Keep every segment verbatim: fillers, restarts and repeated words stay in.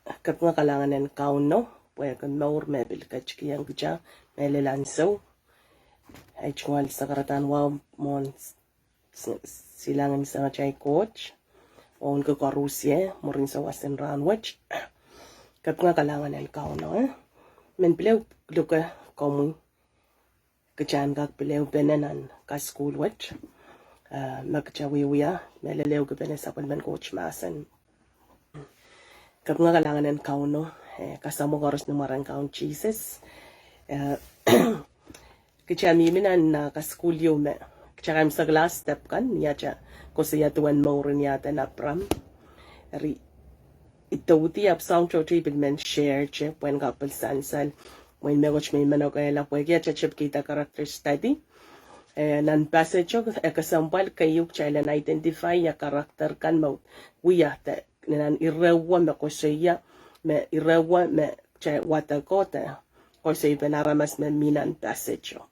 Kapinga kalahngan en Kauno, pwehki mour me pil ketikihong kitail, mehlel ansou. Ei tungoal sakaradahn wahu mwohn s-, silangin Samatail Koht, wauneki koarusie, mwurin souwas en rahn wet. Kapinga kalahngan en Kauno, eh. Men pil ehu luke komwi kitail en kak pil ehupene nan kasukuhl wet, eh, me kitail wiewia, mehlel ehukipene sapwellimen Koht mahsen. Kapinga kalahngan en Kauno, eh, kasamwo koaros ni mwaren Kaun Sises. Eh, kitail mihmi nan, ah, kasukuhl ieu me kitail kaimwisekla step kan, ni atail koasoia duwen mouren iaden Apram. Eri, I doudi ahpw soang tohto I pil men share te, pwehn kak pil sansal mwein mehkot me I men okehla, pwehki atail tepkihda character study. Eh, nan passage o, e kesempwal keieu kitail en identify ia character kan me wia de, nan ire wet me koasoia, me ire wet me kitail wadek de, koasoipen aramas me mi nan passage o.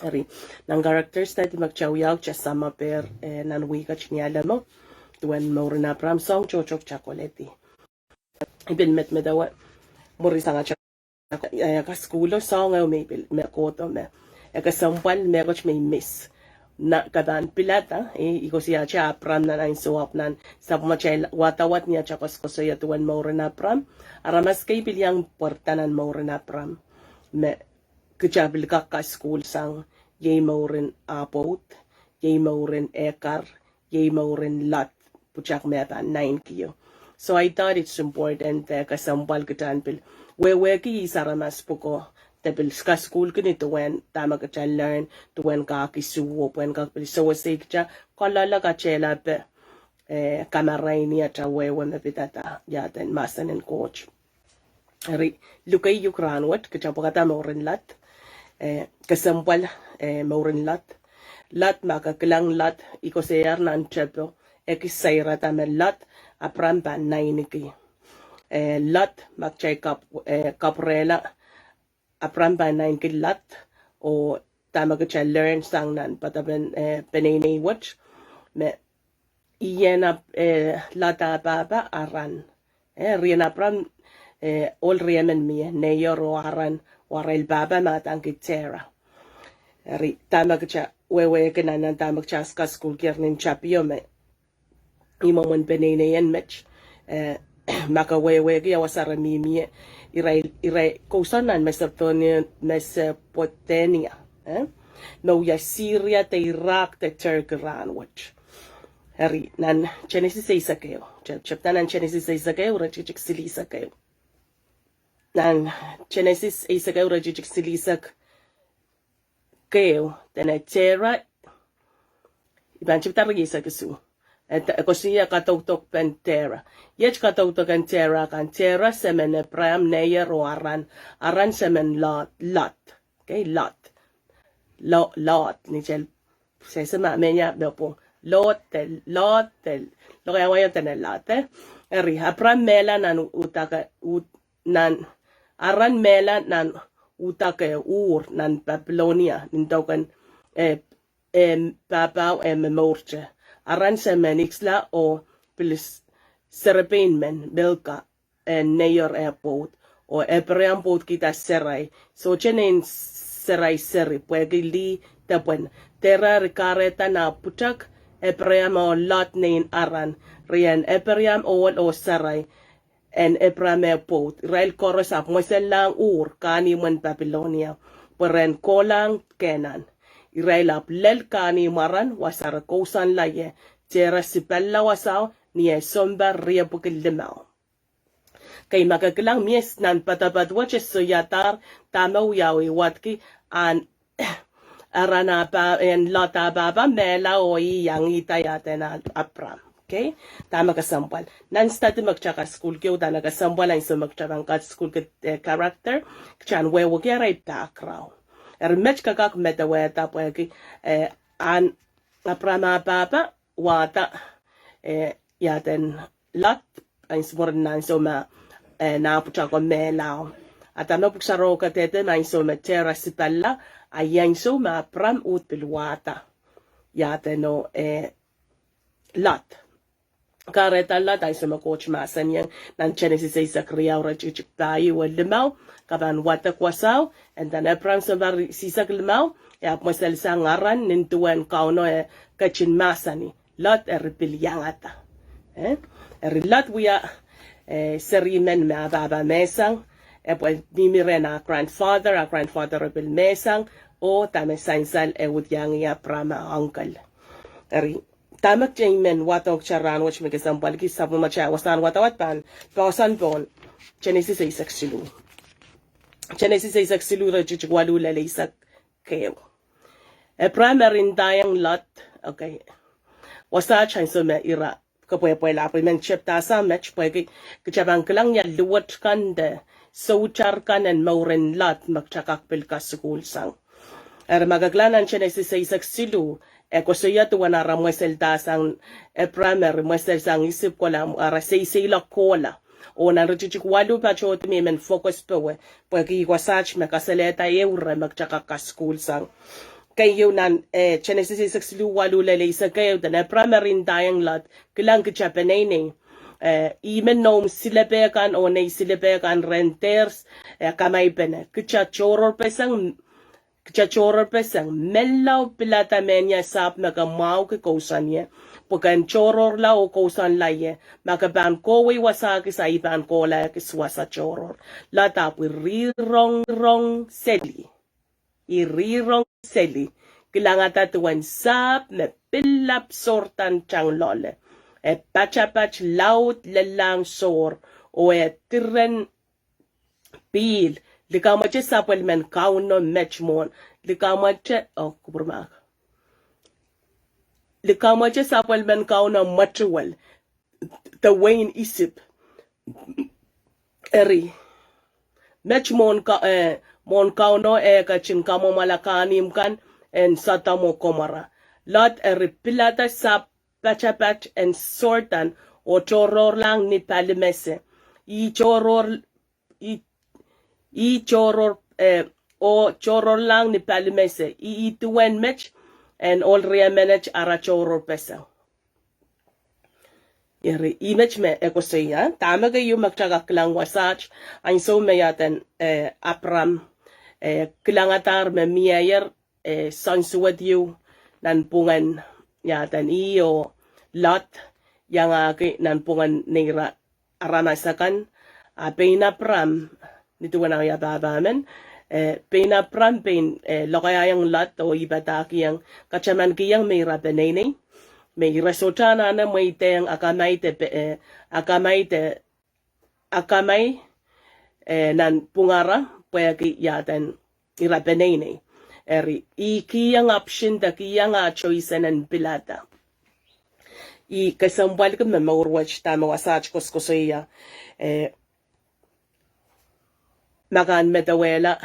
Eri, nan character study me kitail wia, kitail sameper, eh, nan wihket ni alemo, duwen mouren Apram, soang tohto kitail koledi. I pil medemedewe, mwurin sang atail, eh, kasukuhl o, soang ehu me I pil, me kohdo me e kesempwal mehkot me I miss. Nan, ke pahn pilada, eh, I koasoia te Apram nan ansou ahpw nan, sapwm atail wadawad ni atail koasokoasoia duwen mouren Apram. Aramas kei pil iang pwarada nan mouren Apram. Me kitail pil kak kasukuhl sang, iei mouren Apwoud, iei mouren Ekar, iei mouren Lot, pwutak me pahn naineki o. So I thought it's important, eh, kesempwal kitail en pil wehwehki ihs aramas pwuko, de pil kasukuhlki ni duwen dahme kitail learn, duwen kak isuh o, pwehn kak pil sewese kitail, kaloale katehla pe, eh, kamaraini atail wehwe me pidada iaden mahsen en Koht. Eri, luke I uk rahn wet, kitail pwekada mouren Lot, eh, kesempwal, eh, mouren Lot. Lot, ma ke kilang Lot, I koasoiahr nan tepo, ekis sairada me Lot, Apram pahn naineki. Eh, Lot, ma kitail kap-, eh, kapwurehla, Apram pahn naineki Lot, oh dahme kitail learn sang nan poadoapen, eh, peneinei wet, me ien Ap-, eh, Lot ah pahpa Aran. Eh, rien Apram, eh, ohl riemen mie, Neior oh Aran, oh arail pahpa me adaneki Tera. Eri, dahme kitail wehwehki nan, nan dahme kitail kasukuhlkier nin tapio me, ih mwomwen peneinei en met, eh, ma ke wehwehki ia wasa re mihmi ie, irail, irail kousoan nan Mesopotamia, Mesopotamia, eh, me wia Syria de Iraq de Turkey rahn wet. Eri, nan Genesis eisek ehu, tep-, tepda nan Genesis eisek ehu, iretikitik silihsek ehu. Nan Genesis eisek ehu, iretikitik silihsek keieu, dene Tera, I pahn tepda rieisek isuh. E, e koasoia kadaudokpen Tera. Iet kadaudok en Tera kan, Tera semen Apram, Neior oh Aran, Aran semen Lot, Lot. Okay, Lot. Lo-, Lot, ni sehse ma mehnia me pwung. Lot de, Lot de, lokaia wai o dene Lot, eh. Eri, Apram mehla nan uhdahke, uh, nan, Aran mehla nan uhdahke Ur nan Babilonia, nin deuken, eh, eh, pahpao, eh, me mourte. Aran semen Isla oh pil s-, serepein men Milka, eh, Neior eh pwoud. Oh Apram pwoudkihda Serai. Sohte nein Serai seri, pwehki lih depwen. Tera eri kahrehda nah pwutak, Apram oh Lot nein Aran. Rien Apram ohl oh Serai, en Apram eh pwoud. Irail koaros ahpw mweselelahng Ur, kahnimwen Babilonia, pwe ren kohlahng Kenan. Irail ahpw lel kahnimw Aran, wasa re kousoanla ie, Tera sipalla wasao, ni eh sounpar riepwiki limau. Kei, ma ke kilang mie nan poadoapoad wet e soiadahr dahme wiawi wadki ahn Aran ah pa-, en Lot ah pahpa mehla oh ih iang ihda iaden Apram. Okay? Dahme kesempwal. Nan study me kitail kasukuhlki o, dahme kesempwal ansou me kitail pahn kasukuhlki, eh, character, kitail en wehwehki arail background. Eri met ke kak medewehda pwehki, eh, ahn Apram ah pahpa wahda, eh, iaden Lot, ansou mwurin ansou me, eh, nah pwutak o mehlao. A dahme Pwuhk Sarawi kadehde me ansou me Tera sipalla, a ih ansou me Apram uhd pil wahda iaden oh, eh, Lot. kahrehda Lot, ansou me Koht mahsanihong nan Senesis eisek riau, iretikitik pahieu oh limau, ke pahn wadek wasao, and then Abraham sounpar eisek limau, e ahpw mweselsang Haran, nin duwen Kauno e ketin mahsanih. Lot eri pil iangada. Eh? Eri Lot wia, eh, serimen me ah pahpa mehsang, e pwe mihmi rehn ah grandfather, ah grandfather e pil mehsang, oh dahme sansal e uhdahn iang Abraham ah uncle. Eri, dahme kitail men wadohng kitail rahnwet me ke sampwalki, sapwellimatail wasahn wadawad pahn, poahsoan pohn Senesis eisek siluh. Senesis eisek siluh, iretikitik waluh lel eisek keieu. Abraham eri ndaiong Lot, okay. Wasaht ansou me ira kepwehpwelahpw, I men tepdahsang met pwehki kitail pahn kilang ia luwet kan de soutar kan en mouren Lot me kitail kak pil kasukuhlsang. Eri ma ke kilang nan Senesis eisek siluh, e koasoia duwen ara mweseldahsang Abraham eri mweselsang Isip kohla, ara seiseila kohla. Oh nan iretikitik waluh patohdo me I men focus powe, pwehki wasaht me kasalehda ehu ire me kitail kak kasukuhlsang. Keieu nan, eh, Senesis eisek siluh waluh lel eisek keieu, dene Abraham eri ndaiong Lot, kilang kitail peneinei. Eh, ihme noumw silepe kan oh nei silepe kan rehn dehrs, eh, kamaipene. Kitail tohrohrpeseng, kitail tohrohrpeseng, menlau pilada mehnia sahpw me ke mwahuki kousoan ie. Pwe ke en tohrohrla oh kousoanla ie. Ma ke pahn kohwei wasa kis, a I pahn kohlahng kis wasa tohrohr. Lot ahpw rirong, rong seli. I rirong seli. Kilangada duwen sahpw me pil lap sohrdan tang loale. E patapat laud lellahng sohr. Oh e diren pihl, likamwete sapwellimen Kauno met mwohn, likamwete, oh, kupwurmahk. Likamwete sapwellimen Kauno mwetuwel, de wehin Isip. Eri, met mwohn Ka-, eh, mwohn Kauno e ketin kamwomwala kahnimw kan en Sodom oh Gomorrah. Lot eri pilada sahpw patapat en sohrdan oh tohrohrlahng ni palimese. I tohrohr, i, i tohrohr, eh, oh tohrohrlahng ni palimese. I, i duwen met en ohl riemenet ara tohrohrpeseng. Eri, i met me e koasoia, dahme keieu me kitail kak kilang wasaht, ansou me iaden, eh, Abraham, eh, kilangadahr me mieier, eh, soansuwed ieu nanpwungen iaden ih oh Lot iangahki nanpwungen neira aramas akan, a pein Abraham, ni duwen ah wia pahpa men, eh, pein Abraham pein, eh, lokaia iang Lot oh I padahkihong, katamankihong me ira peneinei, me ira sohte anahne mweidehng akamai de pe-, eh, akamai de akamai, eh, nanpwungara pwehki iaden ira peneinei. Eri, i kihong option de kihong ah choice en pilada. I kesempwalki me mour wet dahme wasaht koasokoasoia, eh, ma ke en medewehla,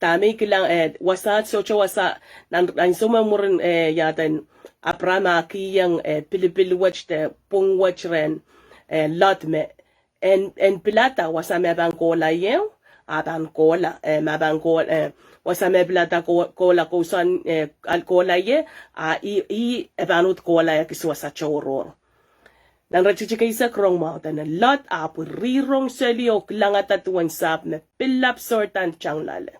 dahme I kilang, eh, wasaht sohte wasa, nan, ansou me mwurin, eh, iaden Abraham ah kihong, eh, pilipil wet de pwung wet rehn, eh, Lot me en, en pilada wasa me pahn kohla ie, a pahn kohla, eh, ma pahn koh-, eh, wasa me pilada koh-, kohla kousoan, eh, al kohla ie, a i, i e pahn uhd kohla ekis wasa tohrohr. Nan iretikitik eisek rong mwahu dene Lot ahpw rirong seli oh kilangada duwen sahpw me pil lap sohrdan tang loale.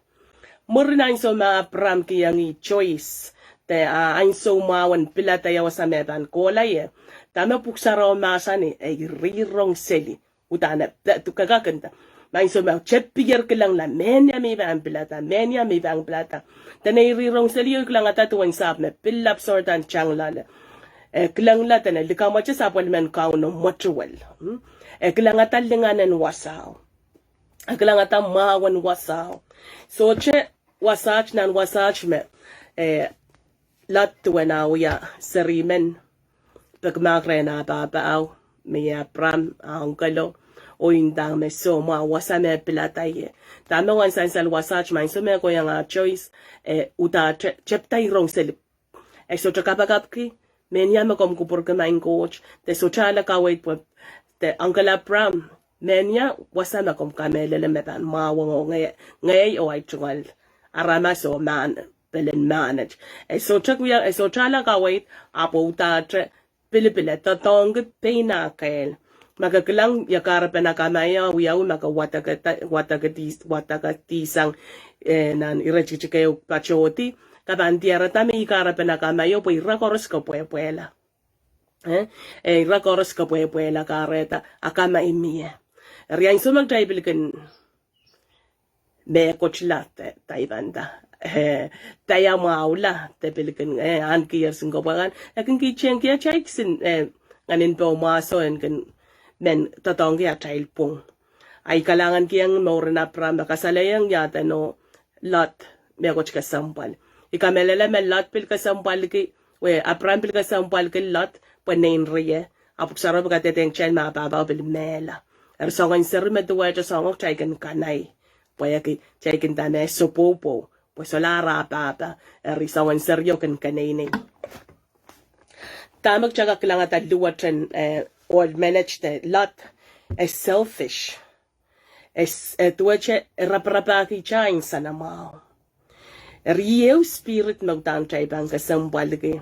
Mwurin ansou me Abraham kihong ih choice, de, ah, ansou mwahu en pilada ia wasa me pahn kohla ie. Dahme Pwuhk Sarawi mahsanih, e rirong seli. Uhdahn e, de, tu kakakinda. Ma ansou me tepier kilangla, mehnia me I pahn pilada, mehnia me I pahn pilada. Dene I rirong seli oh kilangada duwen sahpw me pil lap sohrdan tang loale. E kilangla dene likamwete sapwellimen Kauno mwetuwel. Hmm? E kilangada lingan en wasao. E kilangada mwahu en wasao. Sohte wasaht nan wasaht me, eh, Lot duwen ah wia serimen, peki mahk rehn ah pahpao, me Abraham, ah unkelo, oh I ndahng me soh mwahu wasa me pilada ie. Dahme wen sansal wasaht, ma ansou me kohiong ah choice, eh, uhdahn te-, tepda rirong seli. E sohte kapakapki, mehnia me komw kupwurki maing Koht, de sohte ale kaweid pwe, de Uncle Abraham, mehnia wasa me komw kamehlele me pahn mwahwong oh nge-, ngehi oh ahi tungoal aramas oh mahn, pelen mahnet. E sohte wia, e sohte ale kaweid, ahpw uhdahn te pilipil, e doadoahngki pein ah kehl. Ma ke kilang ie kahrepen akama ie wiawi ma ke wadekedi, wadekedi, wadekedi sang, eh, nan iretikitik ehu patohdi, ke pahn diarada me ih kahrepen akama ie pwe ira koaros kepwehpwehla. Eh, eh, ira koaros kepwehpwehla kahrehda akama mie. Eri ansou me kitail pil kin mehkotla de, de I pahn nda, eh, de I mwahula de pil kin, eh, ahneki ehr sin kepwe kan. E kin kihsang kihsang kitail kisin, eh, nganin poh mwahso en kin men doadoahngki atail pwung. Ahi kalahngan kihong mouren Apraam, kasalehiong iaduwen oh Lot mehkot kesempwal. I kamehlele me Lot pil kesempwalki, we Apraam pil kesempwalki Lot, pwe nein rie, ahpw Pwuhk Sarawi pil kadehdehng kitail me ah pahpa pil mehla. Eri soangen seri me duwehte soangen kitail kin kanai. Pwehki kitail kin nda me sohpwohpwou, pwe solahr ah pahpa, eri soangen serio kin keneinei. Dahme kitail kak kilangada luwet en, eh, ohl menet de Lot, e selfish. E s-, e duwehte e raparapahki kitail nsenamwahu. Eri ehu spirit me udahn kitail pahn kesempwalki.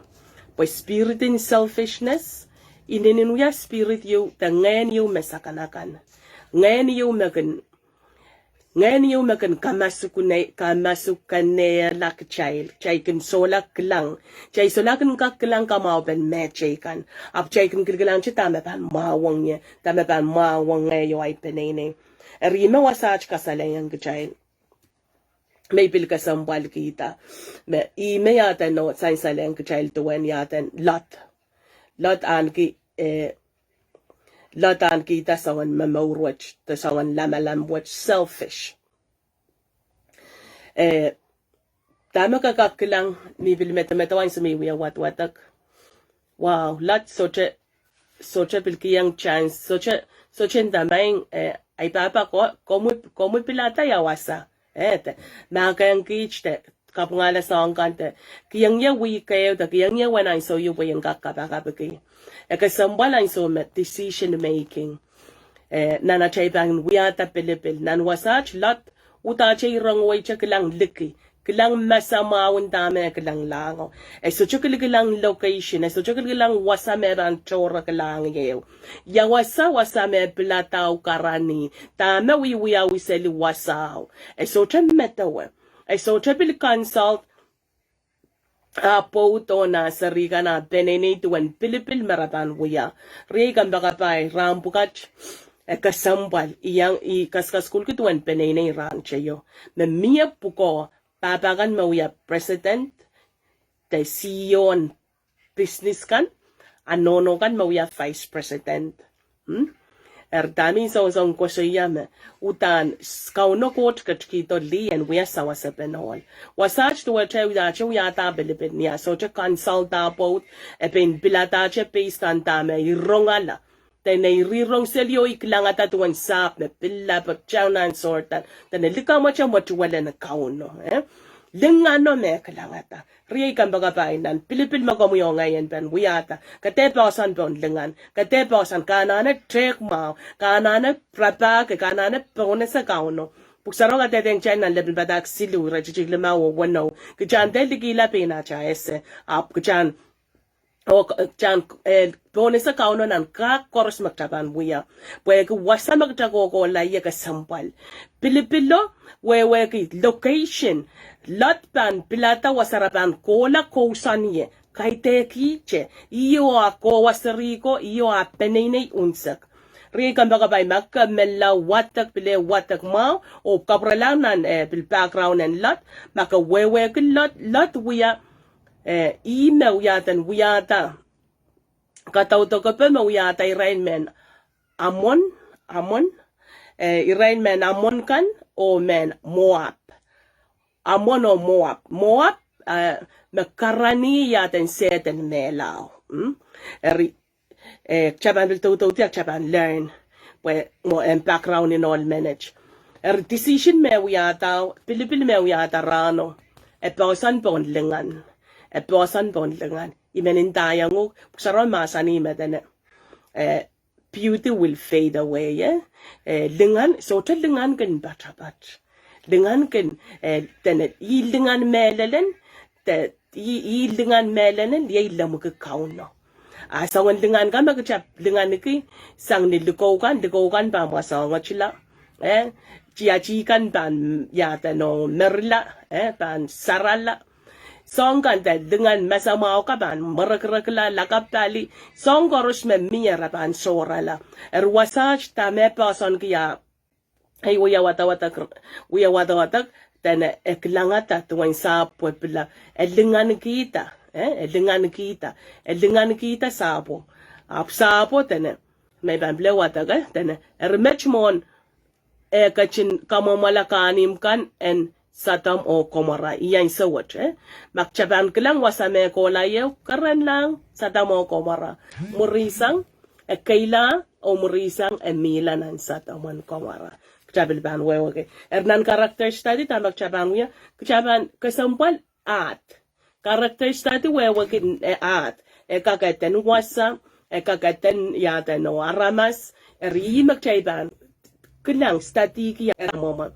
Pwe spirit en selfishness, inenen wia spirit ehu de ngehn ehu me sakanakan. Ngehn ehu me kin, ngehn ehu me kin kamasukune-, kamasukenehla kitail, kitail kin solahr kilang, kitail solahr kin kak kilang kamwahupen mehteikan. Ahpw kitail kin kilkilangete dahme pahn mwahuwong ie, dahme pahn mwahuwong ie oh ahi peneinei. Eri me wasaht kasalehiong kitail me I pil kesempwalkihda. Me, ih me iaduwen oh sansalehng kitail duwen iaduwen Lot. Lot ahneki, eh, Lot ahnekihda soangen momour wet, de soangen lamalam wet, selfish. Eh, dahme ke kak kilang, me I pil medemedewe ansou me I wia wadwadek. Wow, Lot sohte, sohte pil kihong chance, sohte, sohte nda maing, eh, ahi pahpa ko-, komwi, komwi pilada ia wasa. Eh, de, mahkehng kiht de, kapwungala soahng kan de, kihong ie wihk ehu de, kihong ie wen ansou ehu pwe I en kak kapakapki. E kesempwal ansou me decision making. Eh, nan atail pahn wiahda pilipil. Nan wasaht Lot, udahte irongoweite kilang liki. Kilang masamwahun dahme kilanglahngo. E sohte kilkilang location, e sohte kilkilang wasa me pahn tohrohrlahng ie. Ia wasa, wasa me piladau karanih. Dahme wiwiawi seli wasao. E sohte medewe. E sohte pil consult ah pwoud oh nah seri kan, ah peneinei duwen pilipil me re pahn wia. Riei kompoakepahi, rahn pwukat, e kesempwal, iang, I kaskasukuhlki duwen peneinei rahn teio. Me mie pwukoa, pahpa kan me wia president, de C E O en business kan, a nohno kan me wia vice president. Hmm? Eri dahme I song, song koasoia me, udahn s-, Kauno Koht ketikihdo lih en wia sawasepen ohl. Wasaht duwehte, udahte wiahda pilipil ni ah sohte consult ah pwoud, e pein piladahte based on dahme I rongala. Dene I rirong seli oh I kilangada duwen sahpw me pil lapwek down nan Sordan. Dene likamwete mwetuwelen Kauno, eh? Lingano me kilangada. Riei kompoakepahi, nan pilipil me komwi oh ngehi en pahn wiahda. Ke dehr poahsoan pohn lingan. Ke dehr poahsoan, ke anahne tehk mwahu. Ke anahne rapahki, ke anahne pohnese Kauno. Pwuhk Sarawi kadehdehng kitail nan Lepin Padahk siluh, iretikitik limau oh weneu. Kitail dehr likihla pein atail ese. Ahpw kitail oh k-, kitail, eh, pohnese Kauno nan kak koaros me kitail pahn wia. Pwehki wasa me kitail kohkohla ie kesempwal. Pilipilo, wehwehki location. Lot pahn pilada wasa re pahn kohla kousoan ie. Kaidehkihte, ih oh ah kowa seri ko, ih oh ah peneinei unsek. Riei kompoakepahi, ma ke menlau wadek, pil wadek mwahu, oh kapwurelahng nan, eh, pil background en Lot, ma ke wehwehki Lot, Lot wia, eh, ih me wiahda, wiahda. Kadaudokepe me wiahda irail mehn Amon, Amon, eh, irail mehn Amon kan, oh mehn Moab. Amon oh Moab. Moab, eh, me karanih iaduwen sehd en mehlao. Hmm? Eri, eh, kitail pahn pil doudoudia, kitail pahn learn. Pwe mwo en background en ohl menet. Eri decision me wiahda, pilipil me wiahda rahno. E poahsoan pohn lingan. E poahsoan pohn lingan. I men ndaiong uhk, Pwuhk Sarawi mahsanih me dene, eh, beauty will fade away, eh? Eh, lingan, sohte lingan kin poatopoat. Lingan kin, eh, dene, ih lingan mehlelen, de, ih, ih lingan mehlelen, iei lemmwiki Kauno. A soangen lingan kan me kitail linganiki sang ni likou kan, likou kan pahn mwasoangetila. Eh, tiatik kan pahn iadeno merila, eh, pahn sarala. Soang kan de lingan masamwahu kan pahn mwerekirekila, lakapw pali. Soang koaros me mie re pahn sohrala. Eri wasaht dahme poahsoanki ia ei wia wadawad, wia wadawad, dene e kilangada duwen sahpw pwe pil e linganikihda, eh, e linganikihda, e linganikihda sahpwo. Ahpw sahpwo dene, me pahn pil wadek, eh, dene, eri met mwohn e ketin kamwomwala kahnimw kan en Sodom oh Gomorrah, iei ansou wet, eh. Ma kitail pahn kilang wasa me kohla ieu, kerenlahng Sodom oh Gomorrah. Mwurin sang, e keila, oh mwurin sang e mihla nan Sodom oh Gomorrah. Kitail pil pahn wehwehki. Eri nan character study, dahme kitail pahn wia, kitail pahn kesempwal ahd. Character study wehwehki, eh, ahd. E kak eden wasa, e kak eden iadeno aramas, eri ih me kitail pahn kilang studyki ia mwomwen.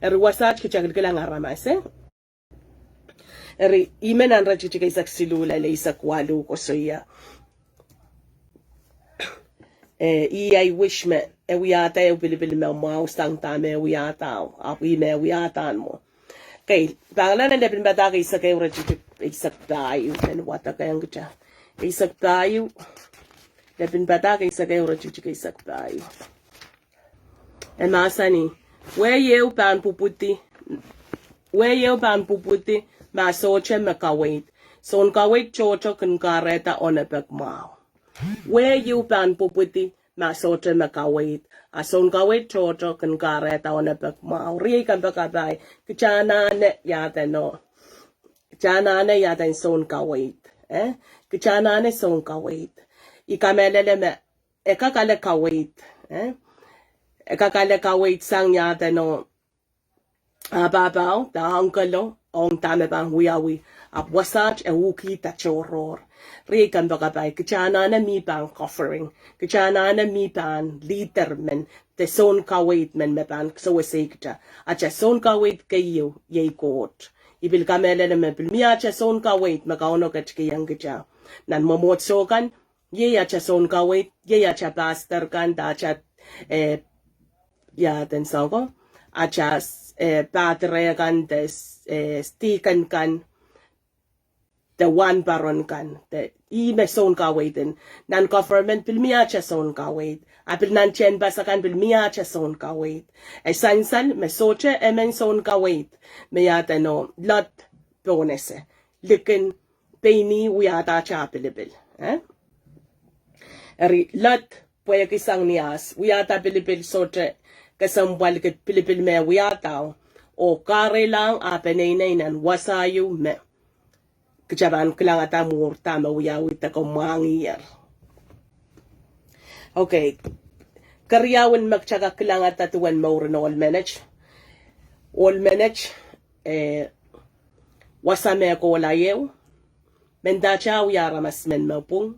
Eri wasaht kitail kilang aramas, eh. Eri, ih me nan iretikitik eisek siluh lel eisek waluh koasoia. Eh, ih I wish me, e wiahda ehu pilipil me mwahu sang dahme e wiahda, ahpw ih me e wiahda mwo. Okay, pahn kilang nan Lepin Padahk eisek ehu iretikitik eisek pahieu, en wadekehng kitail. Eisek pahieu, Lepin Padahk eisek ehu iretikitik eisek pahieu. E mahsanih, wehi ehu pahn pwupwudi, wehi ehu pahn pwupwudi ma sohte me kaweid. Sounkaweid tohto kin kahrehda onepek mwahu. Wehi ehu pahn pwupwudi ma sohte me kaweid. A sounkaweid tohto kin kahrehda onepek mwahu. Riei kompoakepahi, kitail anahne iadeno. Kitail anahne iadeno sounkaweid. Eh? Kitail anahne sounkaweid. I kamehlele me e kak ale kaweid, eh? E kak ale kaweid sang iadeno, ah, pahpao, de onkolo, ong dahme pahn wiawi, ahpw wasaht e uhkihda tohrohr. Riei kompoakepahi, kitail anahne mi pahn covering. Kitail anahne mi pahn leader men, de sounkaweid men me pahn sewese kitail. Atail sounkaweid keieu, iei Koht. I pil kamehlele me pil mie atail sounkaweid me Kauno ketikihong kitail. Nan mwomwohdiso kan, iei atail sounkaweid, iei atail pastor kan, de atail, eh, iadeno soang ko, atail, eh, padre kan, de, eh, deacon kan, de wahnparon kan, de ih me sounkaweid en. Nan government pil mie atail sounkaweid. A pil nan tehnpas akan pil mie atail sounkaweid. E sansal me sohte emen sounkaweid me iadeno Lot pohnese. Likin pein ih wiahda atail pilipil. Eh? Eri Lot pwehki sang ni ahs, wiahda pilipil sohte kesempwalki pilipil me wiahda, oh kahrehlahng ah peneinei nan wasa ieu me kitail pahn kilangada mwuhr dahme wiawi de kamwahngih. Okay. Keriau en me kitail kak kilangada duwen mouren ohl menet. Ohl menet, eh, wasa me kohla ieu. Mendahte wia aramas men me pwung.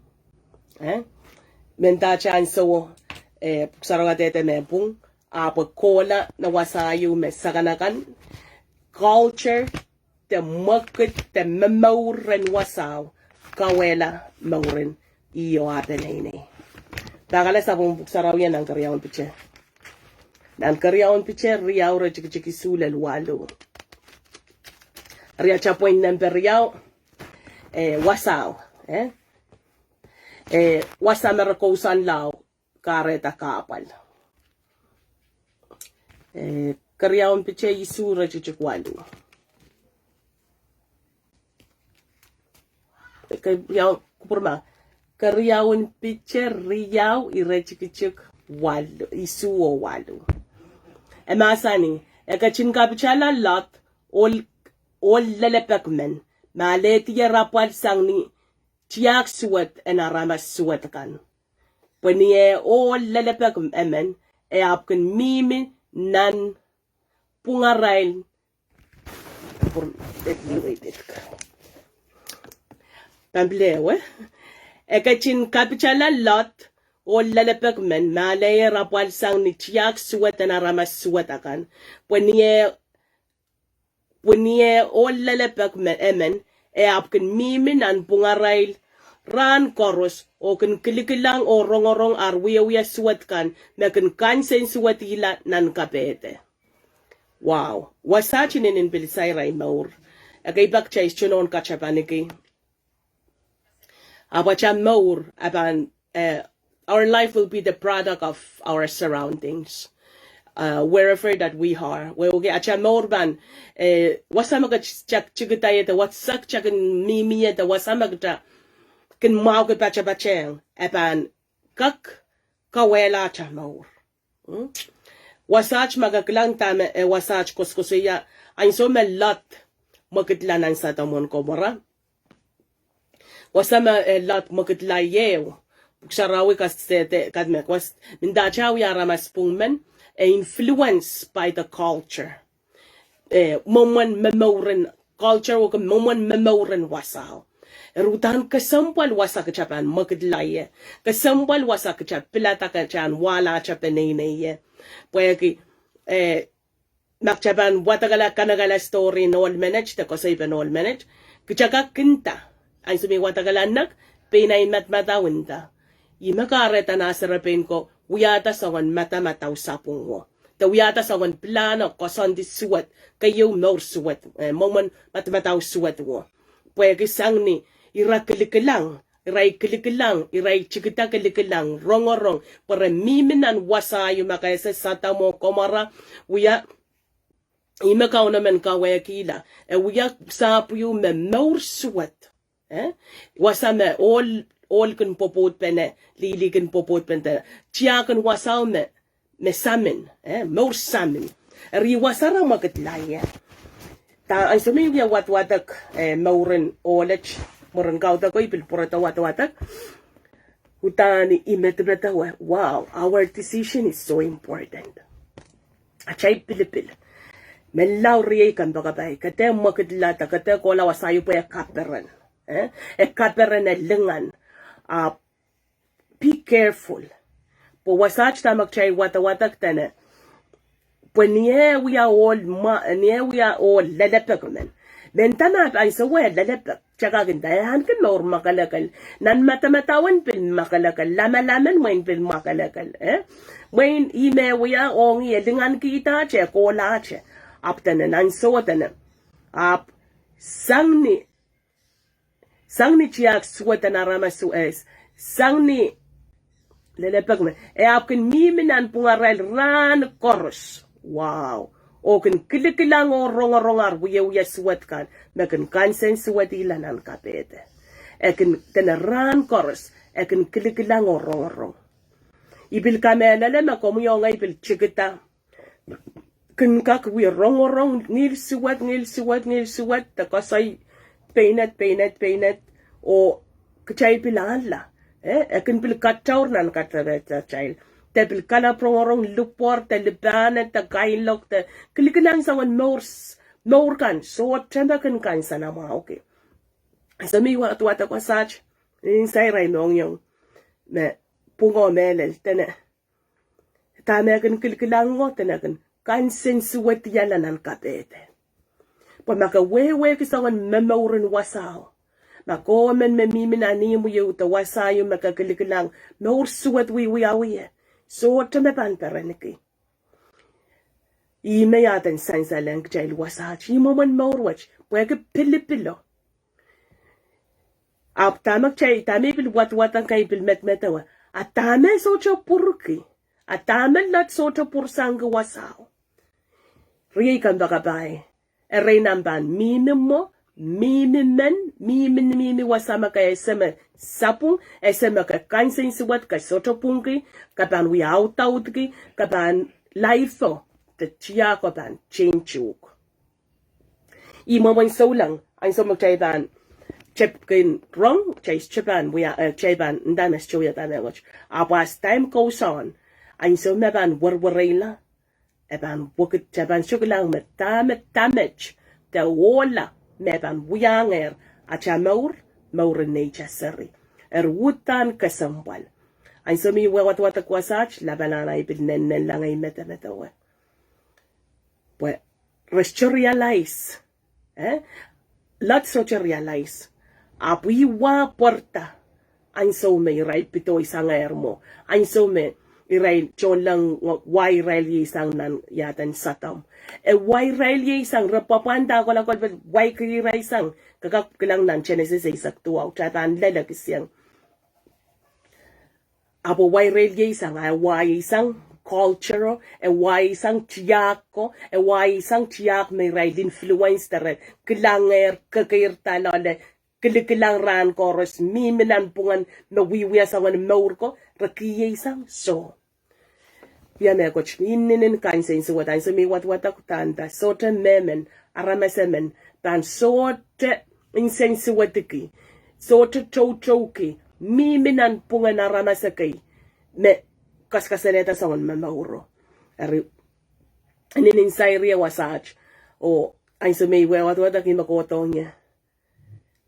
Eh? Mendahte ansowo, eh, Pwuhk Sarawi kadehde me pwung. Ahpw e kohla nan wasa ieu me sakanakan. Culture, de mwekid, de momouren wasao, kawehla mouren ih oh ah peneinei. Pahn ale sapwellimen Pwuhk Sarawi nan Keriaun Piter. Nan Keriaun Piter riau iretikitik isuh lel waluh. Riau chapwellimen Piter riau, eh, wasao, eh? Eh, wasa me re kousoan lao, kahrehda kahpwal. Eh, Keriaun Piter isuh iretikitik waluh. Keriau, kupwurma. Keriaun Piter riau iretikitik waluh, isuh oh waluh. E mahsanih, e ketin kapitala Lot, ohl, ohl lelepek men, me alehdi eh apwal sang ni tiahk suwed en aramas suwed akan. Pwe ni eh ohl lelepek emen, e ahpw kin mihmi nan pwungarail, pahn pil ehu, eh? E ketin kapitala Lot, ohl lelepek men, me alehdi eh apwal sang ni tiahk suwed en aramas suwed akan. Pwe ni eh Pwe ni eh ohl lelepek me, emen, e ahpw kin mihmi nan pwungarail rahn koaros, oh kin kilikilang oh rongorong ar wiewia suwed kan me kin kansensuwedihla nan kapehde. Wow. Wasaht inenen pil sair ei mour. Ekei pak kitail sohte nohn katapaniki. Ahpw atail mour, a pahn, eh, our life will be the product of our surroundings. Uh, wherever that we are. Wehwehki atail mour pahn, eh, wasa me kitail tikida ie de, wasa kitail kin mihmi ie de, wasa me kitail kin mwahuki patapatehng, a pahn kak kauwehla atail mour. Hmm? Wasaht me ke kilang dahme, eh, wasaht koasokoasoia, ansou me Lot mwekidla nan Sodom oh Gomorrah. Wasa me, eh, Lot mwekidla ie. Pwuhk Sarawi kasehde, kadeik me kwas, mendahte wia aramas pwung men, eh, influenced by the culture. Eh, mwomwen momouren culture, oh ke mwomwen momouren wasao. Eri uhdahn kesempwal wasa kitail pahn mwekidla ie. Kesempwal wasa kitail pilada kitail en wahla atail peneinei ie. Pwehki, eh, ma kitail pahn wadekala kanekala story en ohl menet, de koasoipen ohl menet, kitail kak kin nda, ansou me I wadekala nek, pein ei madamadau nda, ihme kahrehda nah serepein ko wiahda soangen madamadau sapwung wo. De wiahda soangen pilahno, koasoandi suwed, keieu mour suwed, eh, mwomwen madamadau suwed wo. Pwehki sang ni ira kilikilang, ira ei kilikilang, ira ei tikida kilikilang, rongorong, pwe re mihmi nan wasa ieu me ke ese Sodom oh Gomorrah, wia, ihme Kauno men kawehkihla, e wia sahpw ieu me mour suwed. Eh? Wasa me ohl, ohl kin pwopwoudpene, lihli kin pwopwoudpene, tiahk en wasao me, me samin, eh, mour samin. Eri wasa re mwekidla ie. Da ansou me I wia wadwadek, eh, mouren ohlet, mwurin kaudok ko I pil pwurodo wadwadek. Uhdahn I medemedewe, wow, our decision is so important. Atail pilipil. Menlau, riei kompoakepahi, ke dehr mwekidla de ke dehr kohla wasa ieu pwe e kaperen. Eh? E kaperen, e lingan. Ah, be careful. Pwe wasaht dahme kitail wadwadek dene, pwe ni e wia ohl ma, ni e wia ohl lelepek men. Mendahte ma ahnsou e lelepek, kitail kak nda e ahneki mour mwakelekel. Nan madamadau en pil mwakelekel, lamalam en mwein pil mwakelekel, eh? Mwein ihme e wia ong ih e lingankihda te, kohlahte. Ahpw dene, nan ansou dene, ahpw sang ni sang ni tiahk suwed en aramas, eh, sang ni lelepek men, e ahpw kin mihmi nan pwungarail rahn koaros. Wow. Oh kin kilikilang oh rongorong ar wiewia suwed kan me kin kansensuwedihla nan kapehde. E kin dene rahn koaros, e kin kilikilang oh rongorong. I pil kamehlele me komwi oh ngehi pil tikida kin kak wie rongorong ngihl suwed, ngihl suwed, ngihl suwed, de koasoi peinet, peinet, peinet, oh kitail pil anla. Eh, e kin pil kataur nan katauratail. De pil kalap rongorong lipwoar, de lipahned, de kailok, de kilikilang soangen mour s-, mour kan, sohte me kin kansenamwahuki. Ansou me I wadwadek wasaht, I nda irail mohngiong me pwungo mehlel, dene dahme e kin kilikilang, dene kin kansensuwedihala nan kapehde. Pwe ma ke wehwehki soangen momouren wasao, ma ke emen me mihmi nan ihmw ieu de wasa ieu me ke kilikilang, mour suwed wiewiawi ie, sohte me pahn perenki. Ihme I aden sansalehng kitail wasaht, ih mwomwen mour wet, pwehki pilipilo. Ahpw dahme kitail, dahme I pil wadwadek, I pil medemedewe, a dahme sohte pwurki, a dahme Lot sohte pwursangki wasao. Riei kompoakepahi, erein ahmw pahn mihmi mwo, mihmi men, mihmi, mihmi wasa me ke ese me sapwung, ese me ke kansensuwed, ke sohte pwungki, ke pahn wie audaudki, ke pahn, laifo de tiahko pahn change uhk. Ih mwomwen souleng, ansou me kitail pahn tepkin rong, kitail sohte pahn wia, eh, kitail pahn nda me sohte wia dahme wet. Ahpw as time goes on, ansou me pahn werwereila, e pahn wekid, kitail pahn sohte kilang me dahme damage de ohla me pahn wiahngehr atail mour, mouren neitail seri. Eri uhdahn kesempwal. Ansou me I wadwadek wasaht, lapalahn ahi pil nennenla ngehi medemedewe. Pwe re sohte realize, eh? Lot sohte realize. Ahpw ih wa pwarada, ansou me irail pidoi sangehr mwo. Ansou me irail tohnleng wa irail iei sang nan iaden Sodom. E wa irail iei sang re pwapwanda kolokol pil waiki irail sang. Ke kak kilang nan Genesis eisek duwau, kitail pahn lelekisieng. Ahpw wa irail iei sang, a e wa iei sang culture, e wa iei sang tiahk ko, e wa iei sang tiahk me irail influence de re kilangehr, kekeirda loale, kilikilang rahn koaros, mihmi nan pwungen me wiewia soangen mour ko, re kihsang soh. Ia me kot inenen kansensuwed, ansou me I wadwadek udahn nda, sohte mehmen, aramas emen, pahn sohte insensuwedki, sohte toutouki, mihmi nan pwungen aramas ekei, me kasakasalehda soangen momouro. Eri, inenen sair ie wasaht, oh, ansou me I wadwadek I me kohdohng ie.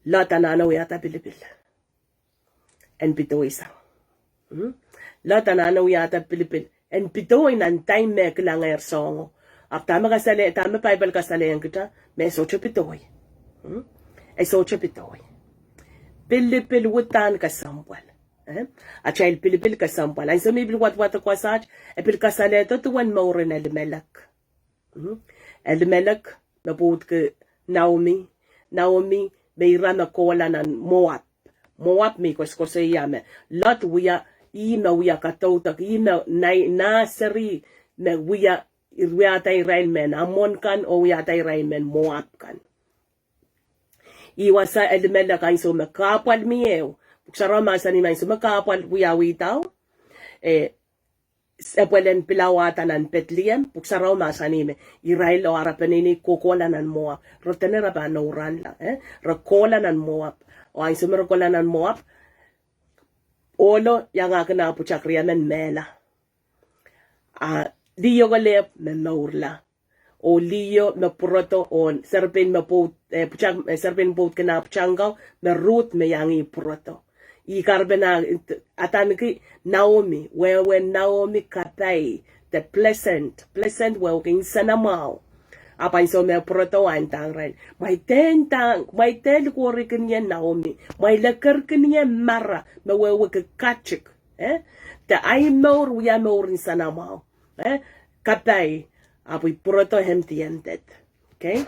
Lot anahne wiahda pilipil en pidoi sang. Hmm? Lot anahne wiahda pilipil en pidoi nan time me kilangehr soahngo. Ahpw dahme kasale, dahme Bible kasalehiong kita, me sohte pidoi. Hmm? E sohte pidoi. Pilipil udahn kesempwal. Eh? Atail pilipil kesempwal. Ansou me I pil wadwadek wasaht, e pil kasalehda duwen mouren Elimelek. Hmm? Elimelek me pwoudki Naomi. Naomi me ira me kohla nan Moab. Moab me I koasokoasoia me Lot wia, ih me wia kadaudok, ih me nai, nah seri me wia, wiahda irail mehn Amon kan oh wiahda irail mehn Moab kan. Ih wasa Elimelek ansou me kahpwal mie. Pwuhk Sarawi mahsanih me ansou me kahpwal wiawihdo, eh, epwel en pilawahda nan Pedlehem, Pwuhk Sarawi mahsanih me irail oh ara peneinei kohkohla nan Moab. Re dene re pahn ouranla, eh? Re kohla nan Moab. Oh ansou me re kohla nan Moab, ohlo iangahki nah pwutak riemen mehla. A liho kelehpw me mourla. Oh liho me pwurodo oh serepein me pwoud, eh, pwutak, eh, serepein pwoudki nah pwutak kau me Ruth me iang ih pwurodo. Ih kahrepen adaneki Naomi, wehwehn Naomi kapai, the pleasant, pleasant wehwehki nsenamwahu. Ahpw ansou me pwurodo ah ndahng irail, mwein dehr ndahng, mwein dehr likwerihki ie Naomi, mwein lekerki ie mara me wehwehki katik. Eh? De ahi mour wia mour nsenamwahu. Eh? Kapai, ahpw I pwurodo empty-handed. Okay?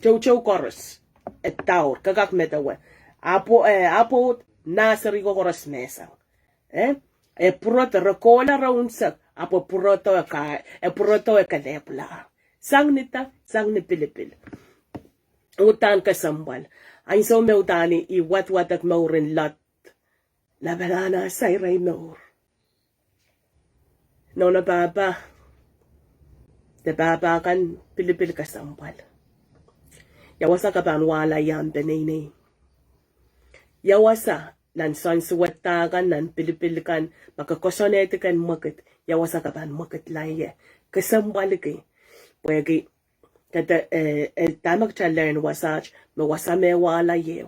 Toutou koaros. E daur, ke kak medewe. Ahpw, eh, ahpw nah seri ko koaros mehsang. Eh? E pwurodo, re kohla re unsek, ahpw e pwurodo e ka, e pwurodo e kelehpwla. Sang ni da, sang ni pilipil. Udahn kesempwal. Ansou me udahn I wadwadek mouren Lot, lapalahn ah sair ei mour. Nohno pahpa, de pahpa kan pilipil kesempwal. Ia wasa ke pahn wahla ie ahmw peneinei? Ia wasa nan soansuwed kan, nan pilipil kan, ma ke koasoanehdi ken mwekid, ia wasa ke pahn mwekidla ie? Kesempwalki. Pwehki Kede, eh, eh, dahme kitail learn wasaht, me wasa me wahla ie.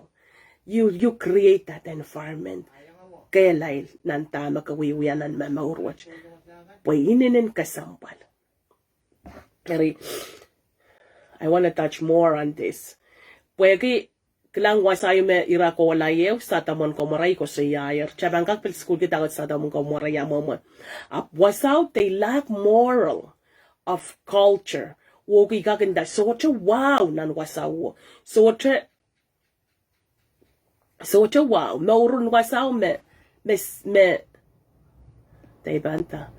You, you create that environment. Kehlail nan dahme ke wiewia nan mour wet. Pwe inenen kesempwal. Eri, I want to touch more on this. Pwehki kilang wasao me ira kohla ie, Sodom oh Gomorrah, I koasoiaier. Kitail pahn kak pil sukuhlki dahkot Sodom oh Gomorrah ia mwomwe. Ahpw wasao, they lack moral of culture. Wehwehki kak nda sohte wahu nan wasao. Sohte, sohte wahu. Mouren wasao me, me, me, dei pahn nda,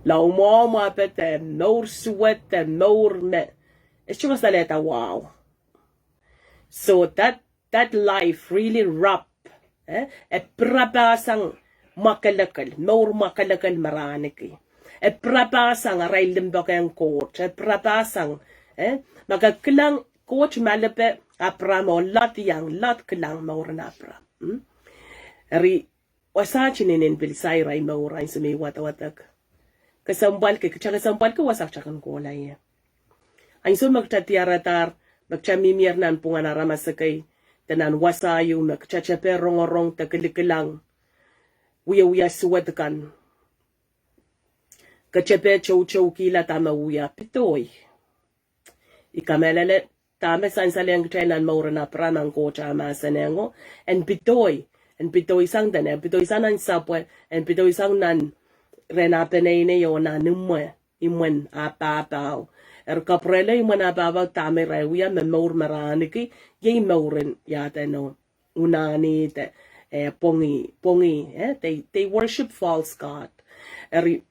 lao mwomwe pwe de mour suwed de mour me, e sohte kasalehda wahu. So that, that life really rough, eh? E pirapasang mwakelekel, mour mwakelekel me re ahneki. E pirapasang arail limpoak ong Koht, e pirapasang, eh? Ma ke kilang Koht malipe Abraham oh Lot iang, Lot kilang mouren Abraham. Hmm? Eri, wasaht inenen pil sair ei mour ansou me I wadawadek. Kesempwalki, kitail kesempwalki wasa kitail kin kohla ie. Ansou me kitail diaradahr, me kitail mihmier nan pwungen aramas ekei, de nan wasao, me kitail tepe rongorong de kilikilang wiewia suwed kan. Ke tepe toutoukihla dahme wia, pidoi. I kamehlele dahme sansalehng kitail nan mouren Abraham, ahn Koht ah mahsanengo, en pidoi, En pedoisang dene, pedoisang nan sapwe, en pedoisang nan rehn ah peneinei oh nan imwe, imwen ah pahpao. Eri kapwurehlo imwen ah pahpao dahme irail wia me mour me re ahniki, iei mouren iadeno, unani de, eh, pwongi, pwongi, eh, they, they worship false god. Eri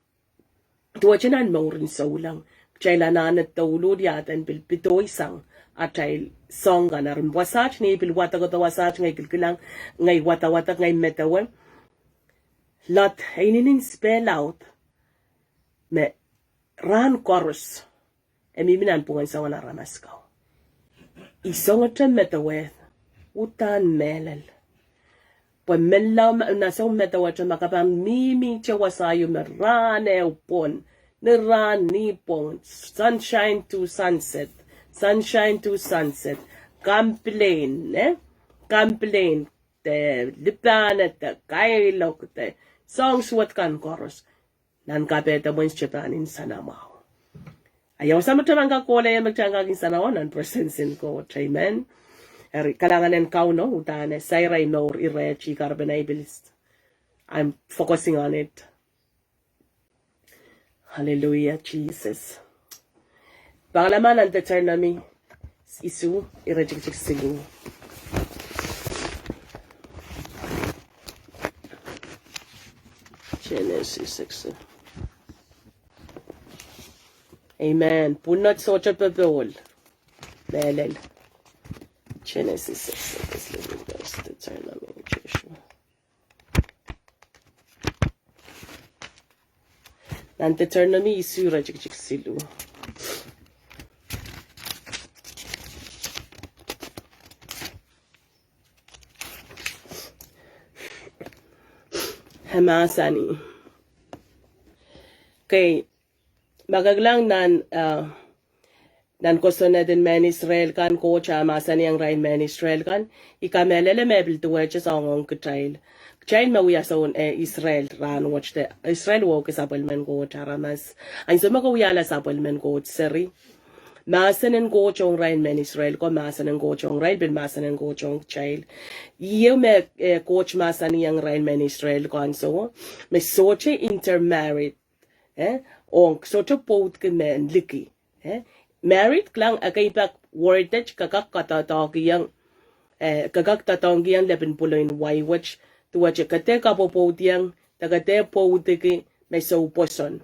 duwehte nan mouren souleng, kitail anahne douluhl iaden pil pedoisang atail soang kan. Eri wasaht, ni pil wadawad wasaht, ngehi kilkilang, ngehi wadawad, ngehi medewe. Lot, e inenen spell out me rahn koaros e mihmi nanpwungen soangen aramas kau. I songete medewe, uhdahn mehlel. Pwe menlau ma, na soh medewe te ma ke pahn mihmihte wasa ieu me rahn ehu pwon, ni rahn ni pwong, sunshine to sunset, sunshine to sunset, complain, eh? Complain, de lipane, de kailok, de soahng suwed kan koaros. Nan kapehdomwen te pahn nsenamwahu. A ia wasa me te pahn kak kohla, ia me te pahn kak nsenamwahu nan presensen Koht. Amen. Eri kalahngan en Kauno, uhdahn e sair ei mour, ire, ti karpene ei pil. I'm focusing on it. Hallelujah, Jesus. Pahn lamalam nan Deuteronomy isuh, iretikitik siluh. Genesis six. Amen. Pwunod sohte popohl. Mehlel. Genesis six, six, eleven, verse, Deuteronomy, Joshua. Nan Deuteronomy isuh, iretikitik siluh. E mahsanih. Okay, ma ke kilang nan, uh, nan kosonned en mehn Israel kan, Koht a mahsanihong irail mehn Israel kan, I kamehlele me pil duwehte soahng ong kitail. Kitail me wia soun, eh, Israel rahnwet de, Israel wehwehki sapwellimen Koht aramas. Ansou me ke wiahla sapwellimen Koht seri, mahsen en Koht ong irail mehn Israel ko, mahsen en Koht ong irail, pil mahsen en Koht ong kitail. Ieu me, eh, Koht mahsanihong irail mehn Israel ko ansouo, me sohte intermarried, eh, ong sohte pwoudki mehn liki. Eh, married, kilang, ekei pak word et, ke kak kadoadoahkiong, eh, ke kak doadoahngkiong lepin pwuloin wai wet, duwehte ke dehr kapwopwoudiong, de ke dehr pwoudiki me soupwoson.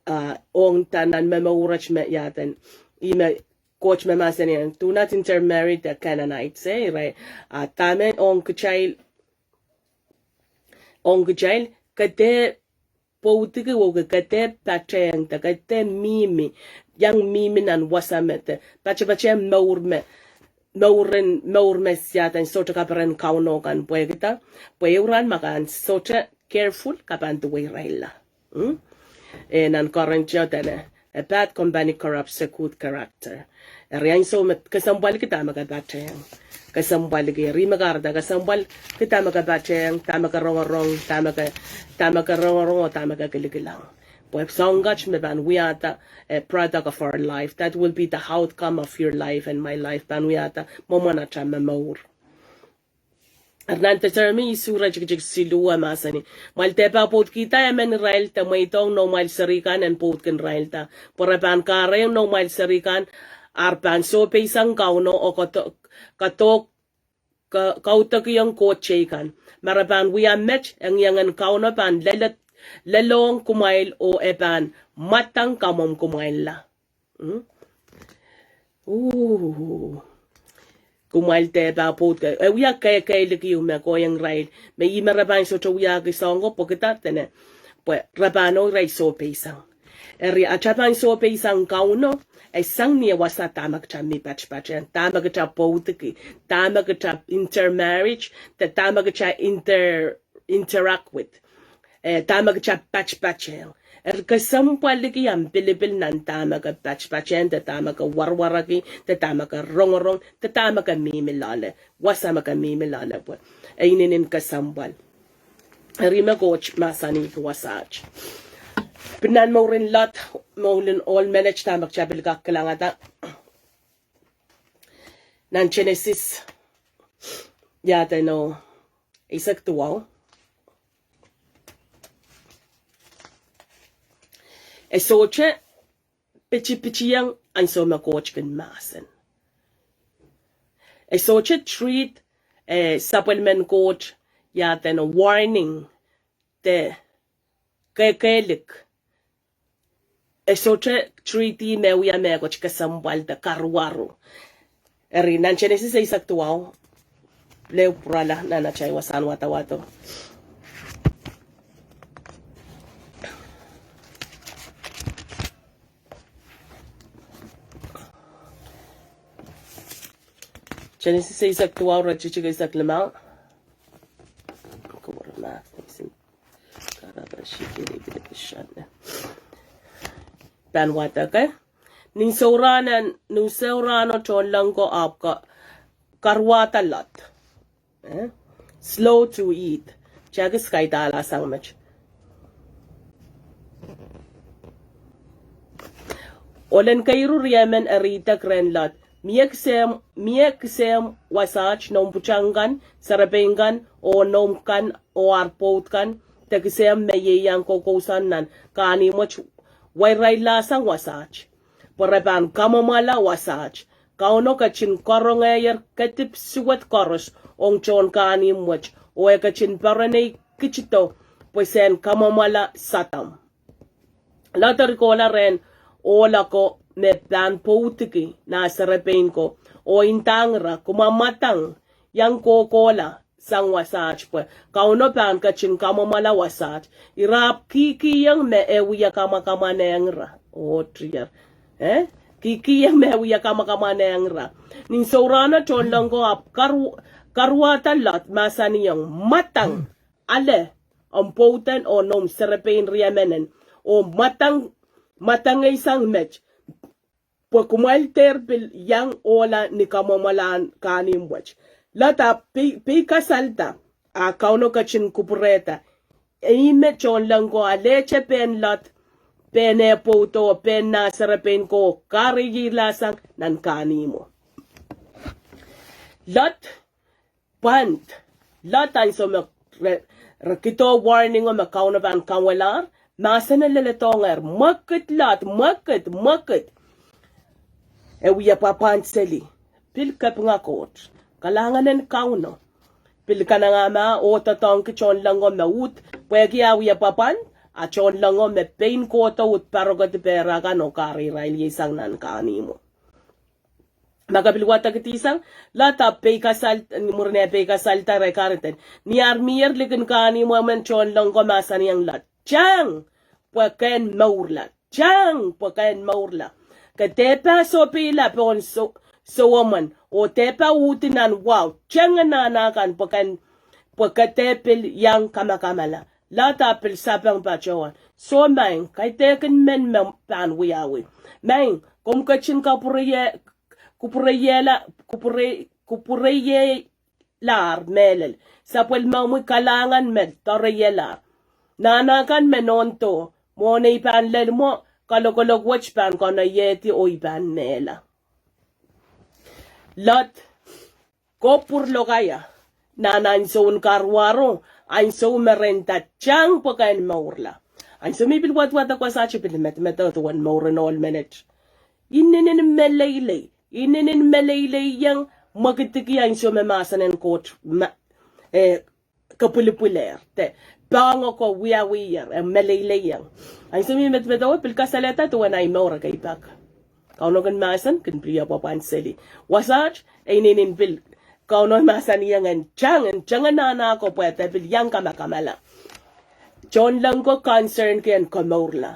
Ah, ong dahn nan me mour et me iaden. Ih me Koht me mahsanihong, do not intermarry the Canaanites, eh, irail. Ah, dahme ong kitail, ong kitail, ke dehr pwoudiki oh ke dehr patehng, de ke dehr mihmi, iang mihmi nan wasa me de, patepatehng mour me, mouren, mour me iaden sohte kaperen Kauno kan pwehkihda, pwe ehu rahn ma ke sohte careful, ke pahn duwei irailla. Hmm? Eh, nan Korintio dene, a bad company corrupts a good character. Eri ansou me kesempwalki dahme ke patehng. Kesempwalki, eri me kahrehda kesempwalki dahme ke patehng, dahme ke rongorong, dahme ke, dahme ke rongorong oh dahme ke kilikilang. Pwe soahng kat me pahn wiahda, a product of our life. That will be the outcome of your life and my life. Pahn wiahda mwomwen atail momour. Nan Deuteronomy isuh, iretikitik siluh e mahsanih, kumwail dehr pahn pwoudkihda emen irail de mweidohng noumwail seri kan en pwoudkin irailda. Pwe re pahn kahrehiong noumwail seri kan, ar pahn sohpeisang Kauno oh kadoh, kadoh, ka-, kaudokiong koht teikan. Ma re pahn wia met, engiengen Kauno pahn lele-, lelohng kumwail oh e pahn mwadang kamwomw kumwailla. Hmm? Ooh. Kumwail dehr pahn pwoudki. E wia kehkehliki ieu me kohieng irail. Me ih me re pahn sohte wiahki soahng ko pwehkihda dene, pwe re pahn oh irail sohpeisang. Eri atail pahn sohpeisang Kauno, e sang ni e wasa dahme kitail mih patpatehng, dahme kitail pwoudiki, dahme kitail intermarriage, de dahme kitail inter-, interact with. Eh, dahme kitail patpatehng. Eri kesempwalki omw pilipil nan dahme ke patpatehng, de dahme ke warwaraki, de dahme ke rongorong, de dahme ke mihmi loale, wasa me ke mihmi loale pwe. E inenen kesempwal. Eri me Koht mahsanihki wasaht. Pil nan mouren Lot, mouren ohl menet dahme kitail pil kak kilangada. Nan Genesis, iaden oh, eisek duwau. E sohte pitipitiong ansou me Koht kin mahsen. E sohte treat, eh, sapwellimen Koht, ia eden warning, de kehkehlik. E sohte treat ih me wia mehkot kesempwal de karuwaru. Eri nan Genesis eisek duwau, leo pwurala nan atail wasahn wadawado. Genesis eisek duwau, iretikitik eisek limau. Pahn wadek, eh? Nin sourahneo, nin sourahneo tohnleng ko ahpw ka-, karuwada Lot. Eh? Slow to eat. Tiahk is kaidala sang met. Ohl en keiru riemen eri idek rehn Lot, mie kisehmw, mie kisehmw wasaht, noumw pwutak kan, serepein kan, oh noumw kan, oh ar pwoud kan, de kisehmw me ieiang koukousoan nan kahnimw wet, wairailla sang wasaht. Pwe re pahn kamwomwala wasaht. Kauno ketin karongehier kedip suwed koaros ong tohn kahnimw wet, oh e ketin poaronei kitido pwe sen kamwomwala Sodom. Lot eri kohla rehn ohl ako me pahn pwoudiki nah serepein ko, oh ndahng ira, kumwa mwadang, iang kohkohla sang wasaht pwe Kauno pahn ketin kamwomwala wasaht. Ira ahpw kihkihong me e wia kamwakamwanehng ira. Oh dear. Eh? Kihkihong me e wia kamwakamwanehng ira. Nin sourahneo tohnleng ko ahpw karu-, karuwada Lot, mahsanihong, mwadang, ale omw pwouden oh noumw serepein riemenen, oh mwadang, mwadangei sang met, pwe kumwail dehr pil iang ohla ni kamwomwalahn kahnimw wet. Lot ahpw pei-, peikasalda, a Kauno ketin kupwurehda. Ih me tohnleng ko alehte pehn Lot, pehn eh pwoudo, pehn nah serepein ko, kareihla sang nan kahnimwo. Lot pwand, Lot ansou me re, re kihdo warning o me Kauno pahn kamwomwalahr, mahsen e leledohngehr, mwekid Lot, mwekid, mwekid. E wia pwapwand seli, pil kapinga Koht. Kalahngan en Kauno. Pil kanengamah oh doadoahngki tohnleng o me uhd, pwehki ah wia pwapwand, a tohnleng o me pein kohdo uhd parokedi pehra kan oh kareirail sang nan kahnimwo. Ma ke pil wadekidi sang, Lot ahpw peikasal, mwurin eh peikasalda re kahrehda. Ni ar mier likin kahnimwo men tohnleng ko mahsanihong Lot, tang, pwe ken mourla. Tang, pwe ken mourla. Ke dehpa sohpeila pohn so-, sowomwen, oh dehpa uhdi nan wahu, tang nahna kan pwe ken, pwe ke dehpa pil iang kamakamala. Lot ahpw pil sapeng patohwan. Soh maing, kaidehkin men me pahn wiawi. Maing, komw ketin kapwureie-, kupwureiehla, kupwurei-, kupwureie- lahr mehlel. Sapwellimomwi kalahngan me doareielahr. Nahna kan me nohn doh, mwohn ei pahn lel mwo, kalokolok wet pahn konoiehdi oh i pahn mehla. Lot, kopwur lokaia, nan ansoun karuwaro, ansou me re nda tang pwe ken mourla. Ansou me I pil wadwadek wasaht I pil medemedewe duwen mouren ohl menet. Inenen meleilei. Inenen meleilei iang mwekidki ansou me mahsen en Koht ma-, eh, kapwilipwilehr. De, pahn oko wiawier, eh, meleilei iang. Ansou me I medemedewe pil kasalehda duwen ahi mour ekei pak. Kauno kin mahsen, kin pil wia pwapwand seli. Wasaht, e inenen pil. Kauno mahsanihong en tang, en tang nahna ko pwe de pil iang kamakamala. Tohnleng ko concern ki en komourla.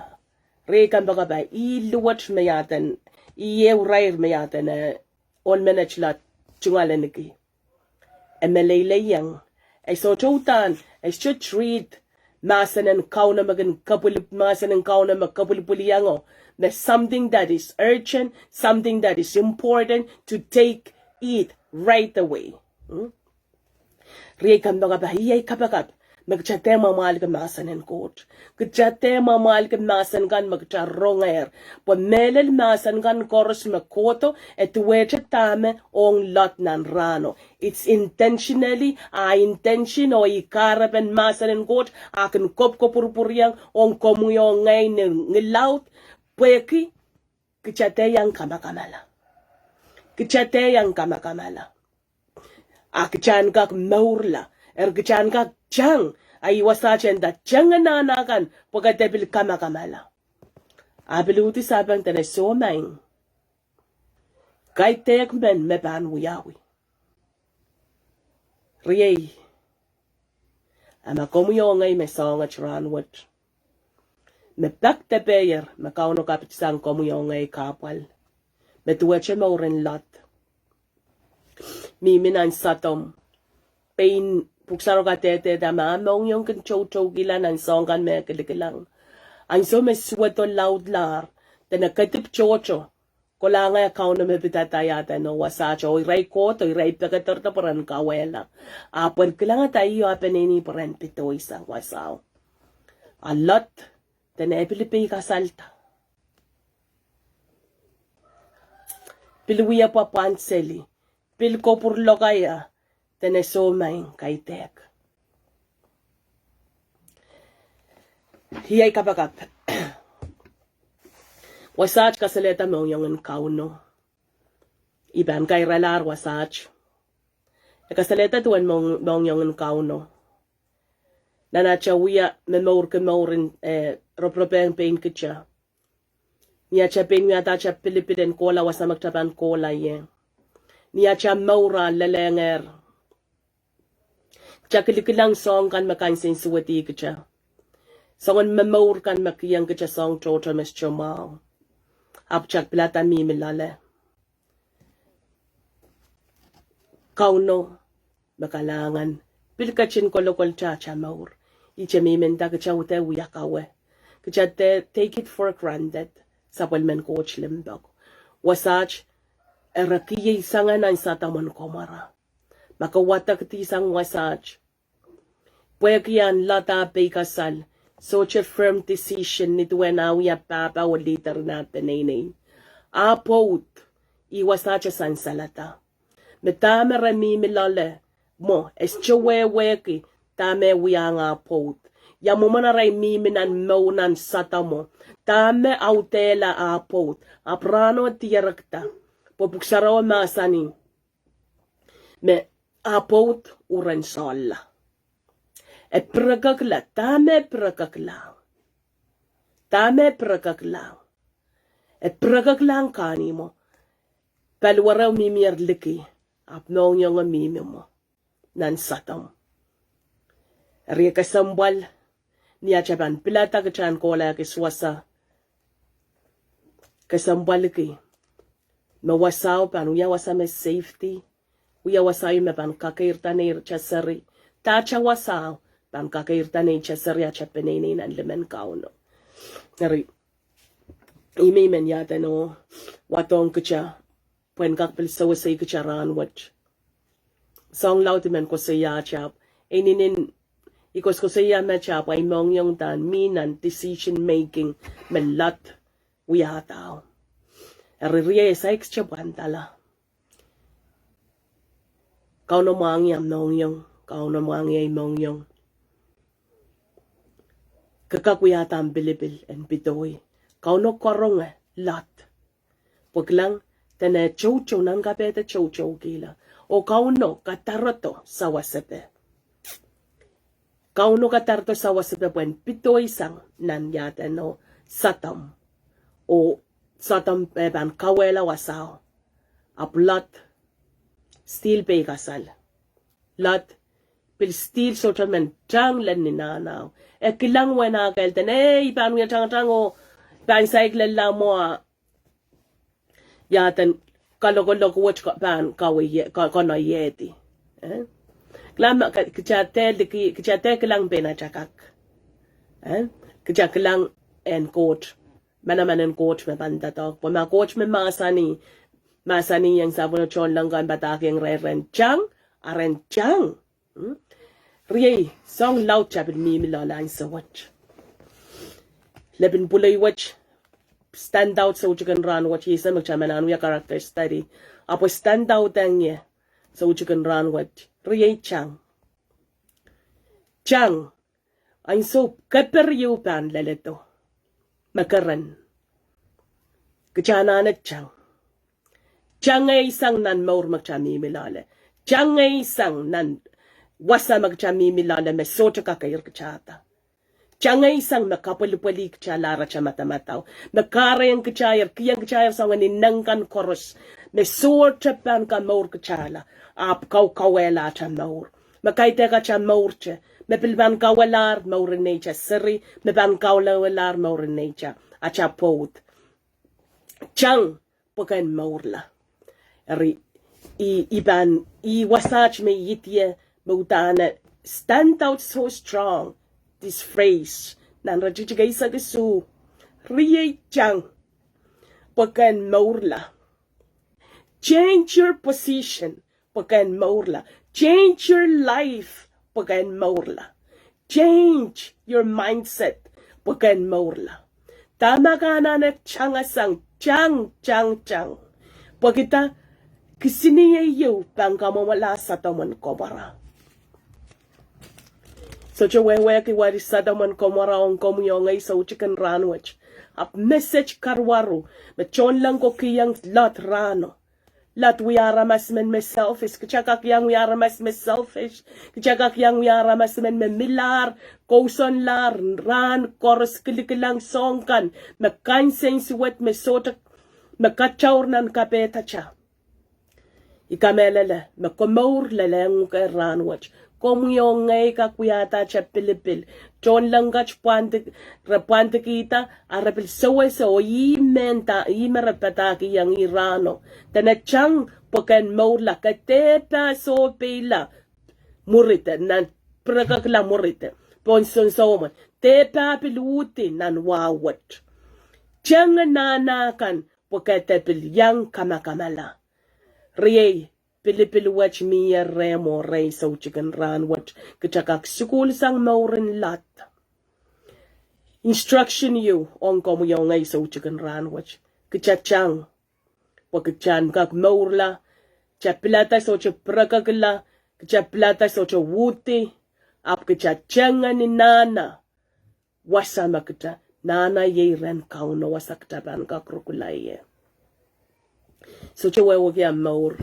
Riei kompoakepahi, ih luwet me I aden, ih ehu irair me I aden, eh, ohl menet Lot tungoaleniki. E meleilei iang, e sohte uhdahn, e sohte treat mahsen en Kauno me kin kapwili-, mahsen en Kauno me kapwilipwil iango, me something that is urgent, something that is important to take it right away. Hmm? Riei kompoakepahi, iei kapakap. Me kita dehr mwamwahlki mahsen en Koht. Kita dehr mwamwahlki mahsen kan me kita rongehr. Pwe mehlel mahsen kan koaros me kohdo, e duwehte dahme ong Lot nan rahno. It's intentionally, a intention oh ih kahrepen mahsen en Koht, a kin kopkopwurpwuriong ong komwi oh ngehi ni laud, pwehki kita dehr iang kamakamala. Kita dehr iang kamakamala. A kita en kak mourla, eri kita en kak tang, a ih wasaht e nda tang anahn akan, pwe ke dehr pil kamakamala. A pil uhdi sapeng dene soh maing. Kaidehk men me pahn wiawi. Riei. A ma komwi oh ngehi me soanget rahnwet, me pak depehier me Kauno kapitisang komwi oh ngehi kahpwal. Me duwehte mouren Lot. Mihmi nan Sodom. Pein Pwuhk Sarawi kadehdehda ma mohngiong kin toutoukihla nan soahng kan me kilikilang, ansou me suwedo laudlahr, dene kedip tohto, kolahng eh Kauno me pidada iaden oh wasaht oh irail kohdo, irail pekederdo pwe ren kawehla. A pwehn kilangada ih oh peneinei pwe ren pidoisang wasao. A Lot, dene e pil pei kasalda. Pil wie pwapwand seli. Pil kopwur lokaia, dene soh maing, kaidehk. Iei kapakap. Wasaht kasalehda mohngiong en Kauno. I pahn kairalahr wasaht. E kasalehda duwen moh-, mohngiong en Kauno. Nan atail wia momourki mouren, eh, roporop en pein kita. Ni atail pein wiahda atail pilipil en kohla wasa me kita pahn kohla ie. Ni atail mour a lelehngehr. Kita kilikilang soahng kan me kansensuwedih kita. Soangen momour kan me kihong kita soahng tohto me sohte mwahu. Ahpw kita pilada mihmi loale. Kauno me kalahngan, pil ketin kolokolte atail mour. Ihte me I men nda kita dehr wia kawe. Kita dehr take it for granted, sapwellimen Koht limpoak. Wasaht, e re kihsang nan Sodom oh Gomorrah. Ma ke wadekdihsang wasaht. Pwehki ahn Lot ah pei kasal, sohte firm decision ni duwen ah wia pahpa oh leader en ah peneinei. Ah pwoud, ih wasaht e sansalada. Me dahme re mihmi loale mwo, e sohte wehwehki dahme wiahiong ah pwoud. Ia mwomwen arail mihmi nan mour nan Sodom o, dahme audehla ah pwoud. Ahpw rahno dierekda, pwe Pwuhk Sarawi mahsanih me ah pwoud uren sohla. E pirekekla, dahme pirekeklahng. Dahme pirekeklahng. E pirekeklahng kahnimwo. Paliwere mihmier liki, ahpw mohngiong mihmi mwo nan Sodom. Eri e kesempwal, ni atail pahn pilada kita en kohla ekis wasa. Kesempwalki me wasao pahn wia wasa me safety, wia wasao me pahn kakeirda neitail seri. Dahta wasao pahn kakeirda neitail seri, atail peneinei nan limen Kauno. Eri, ih me I men iaden oh wadohng kita, pwehn kak pil sewese kita rahnwet. Soahng laud I men koasoiahte ahpw, e inenen I koasoakoasoia met ahpw ahi mohngiong uhdahn mih nan decision making me Lot wiahda. Eri riei, e saik kita pwandala. Kauno mwahngih ah mohngiong, Kauno mwahngih ahi mohngiong. Ke kak wiahda ahmw pilipil en pidoi. Kauno karonge Lot. Pwe kilang, dene toutou, nan kapehde toutoukihla. Oh Kauno kadarodo sawasepe. Kauno kadarodo sawasepe pwehn pidoisang nan iaden oh Sodom. Oh Sodom, eh, pahn kawehla wasao. Ahpw Lot still pei kasal. Lot pil still sohte men tang lel ni nahnao. E kilang wehn ah kehl dene, eh, I pahn wia tangtang oh pahn saik lella mwo ah iaden kalokolok wet pahn kawe ie-, ka-, konoiehdi. Eh? Kilang ma-, ka-, kita dehr liki-, kita dehr kilang pein atail kak. Eh? Kita kilang en Koht, manaman en Koht me pahn doadoahk. Pwe ma Koht me mahsanih, mahsanihong sapwellime tohnleng kan padahkihong irail ren tang, a ren tang. Hmm? Riei, soang laud kitail pil mihmi loale ansou wet. Lepin pwulei wet, stand out soutik en rahn wet, iei ihs me kitail men wia character study. Ahpw stand out ong ie soutik en rahn wet. Riei, tang. Tang. Ansou keper ieu pahn leledo. Me keren. Kitail anahne tang. Tang eisang nan mour me kitail mihmi loale. Tang eisang nan wasa me kitail mihmi loale me sohte kakeirkitailda. Tang eisang me kapwelipwelih kitail, lahr atail madamadau. Me kahrehiong kitail, kihong kitail soangen ineng kan koaros. Me sohte pahn kamour kitailla. Ahpw kaukauwehla atail mour. Me kaidehk atail mour te. Me pil pahn kauwelahr mour en neitail seri. Me pahn kauwelahr mour en neitail, atail pwoud. Tang pwehki en mourla. Eri, i, i pahn, i wasaht me i idie, me udahn stand out so strong, this phrase. Nan iretikitik eisek isuh. Riei, tang pwehki en mourla. Change your position pwehki en mourla. Change your life pwehki en mourla. Change your mindset pwehki en mourla. Dahme ke anahne tangasang, tang, tang, tang. Pwehki dah? Kisiniei ieu pahn kamwomwala Sodom en Komora. Sohte wehwehki wari Sodom en Komora ong komwi oh ngehi soutik en rahn wet. Ahpw message karuwaru me tohnleng ko kihong Lot rahno. Lot wia aramas men me selfish. Kitail kak iang wia aramas me selfish. Kitail kak iang wia aramas men me milahr, kousoanlahr, rahn koaros kilikilang soahng kan me kansensuwed, me sohte, me kataur nan kapehdatail. I kamehlele me komour lelehng uhk rahn wet. Komwi oh ngehi kak wiahda atail pilipil. Tohnleng kat pwand-, re pwandikihda, a re pil sewese oh ih me nda, ih me re padahkihong ih rahno. Dene tang pwehki en mourla, ke dehpa sohpeila mwuri de, nan pirekekla mwuri de. Pohn sounsoumwen. Dehpa pil uhdi nan wahu wet. Tang anahne kan pwe ke de pil iang kamakamala. Riei, pilipil wet mie rehmw oh rehi soutik en rahn wet, kitail kak sukuhlsang mour en Lot. Instruction ieu ong komwi oh ngehi soutik en rahn wet. Kitail tang. Pwe kitail en kak mourla, kitail pilada sohte pirekekla, kitail pilada sohte uhdi, ahpw kitail tang ni nahna. Wasa me kitail nahna iei rehn Kauno, wasa kitail pahn kak rukula ie. Sohte wehwehki ah mour.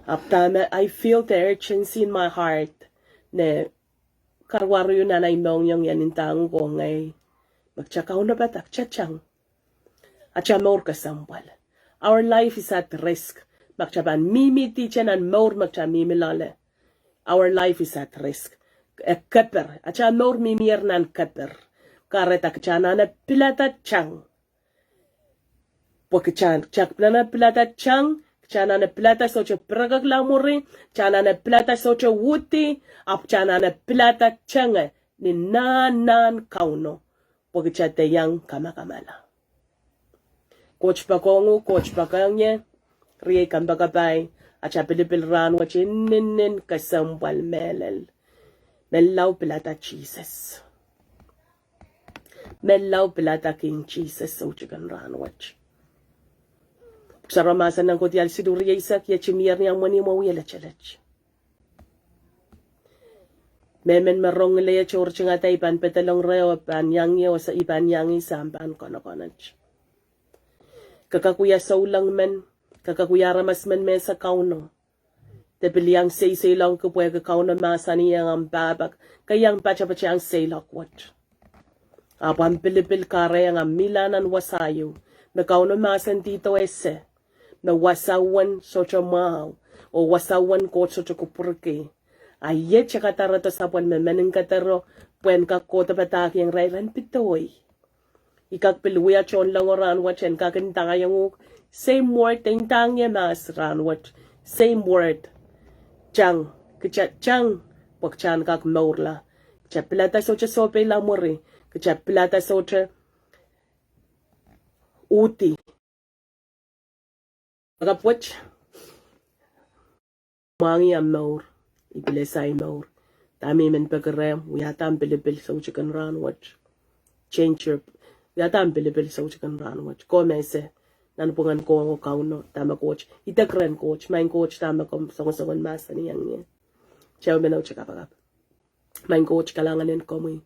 Ahpw dahme, I feel the urgency in my heart. Ni karuwaru nan ahi mohngiong, ien ndahng ko ngehi. Me kitail kaunopada, kitail tang. Atail mour kesempwal. Our life is at risk. Ma kitail pahn mihmihte nan mour me kitail mihmi loale. Our life is at risk. E keper. Atail mour mihmier nan keper. Kahrehda kitail anahne pilada tang. Pwe kitail, kitail anahne pilada tang, kitail anahne pilada sohte pirekekla mwuri, kitail anahne pilada sohte uhdi, ahpw kitail anahne pilada tang ni nahnan Kauno. Pwe kitail de iang kamakamala. Koht poakohng uhk, Koht poakohng ie, riei, kompoakepahi, atail pilipil rahn wet inenen kesempwal mehlel. Menlau pilada Sises. Menlau pilada King Sises soutik en rahn wet. Pwuhk Sarawi mahsanihong Koht, ial siluh rieisek, iet, mie ni amweni mwo wie letelet. Mehmen me rong ngileiet oh ritingada, I pahn pedolong reh oh pahn iang ie oh sa, I pahn iang ie, I pahn konokonot. Ke kak wia souleng men, ke kak wia aramas men me ese Kauno. De pil iang seiseiloak pwehki Kauno mahsanihong ahmw pahpa, ke iang patapatehng seiloak wet. Ahpw ahmw pilipil kahrehiong ahmw mihla nan wasa ieu, me Kauno mahsanihdo ese, me wasa uwen sohte mwahu, oh wasa uwen Koht sohte kupwurki. A iet e kadarodo sapwellime men en kadaro, pwehn kak kohdo padahkihong irail ren pedoi. I kak pil wia tohnlengo rahn wet en kak ndaiong uhk, same word, e ndahng ie mahs rahn wet, same word. Tang, kitail tang, pwe kitail en kak mourla. Kitail pilada sohte sohpeila mwuri, kitail pilada sohte uhdi. Kapwet. Mwahngih ahmw mour, I bless ahi mour. Dahme I men peki rehmw, wiahda ahmw pilipil soutik en rahn wet. Change your, wiahda ahmw pilipil soutik en rahn wet. Komw ese nanpwungen Koht oh Kauno, dahme Koht, idek rehn Koht, Maing Koht, dahme komw songosong en mahsanihong ie. Kitail men aude kapakap. Maing Koht kalahngan en komwi.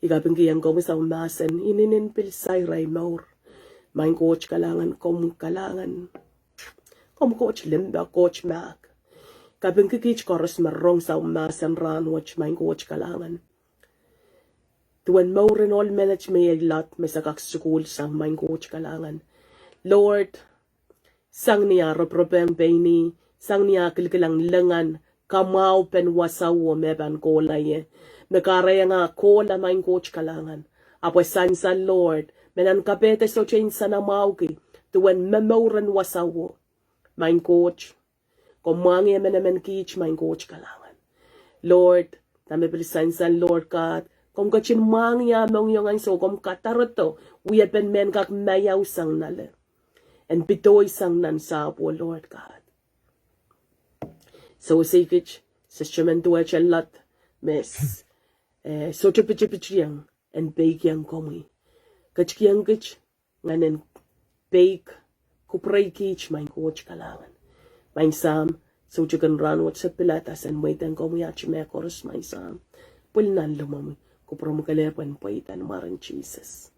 I kapingkihong komwi soumahsen, inenen pil sair ei mour. Maing Koht kalahngan, komwi kalahngan. Komwi Koht limpoak, Koht mahk. Kapingki kiht koaros me rong soumahsen rahn wet, Maing Koht kalahngan. Duwen mour en ohl menet me iei load me se kak sukuhl sang, Maing Koht kalahngan. Lord, sang ni ah roporop ong pein ih, sang ni ah kilkilang lingan, kamwahupen wasao me pahn kohla ie, me kahrehiong ah kohla, Maing Koht kalahngan. Ahpw e sansal Lord, me nan kapehde sohte insenamwahuki, duwen momour en wasao, Maing Koht. Komw mwahngih emenemen kiht, Maing Koht kalahngan. Lord, dahme pil sansal Lord God, komw ketin mwahngih ah mohngiong ansou, komw kadarodo wiepen mehn kak maiau sang nale en pidoisang nan sahpwo, Lord God. Sewese kiht, se sohte men duwehte load me s-, eh, sohte pitipitiong en peikiong komwi. Ketikihong kiht ngehn en peik, kupwurei kiht, Maing Koht kalahngan. Maing Sahm, soutik en rahn wet se pilada, se en mweidehng komwi aht mehkoaros, Maing Sahm. Pwil nan limomwi, kupwuromwi kelehpw en pweida ni mwaren Sises.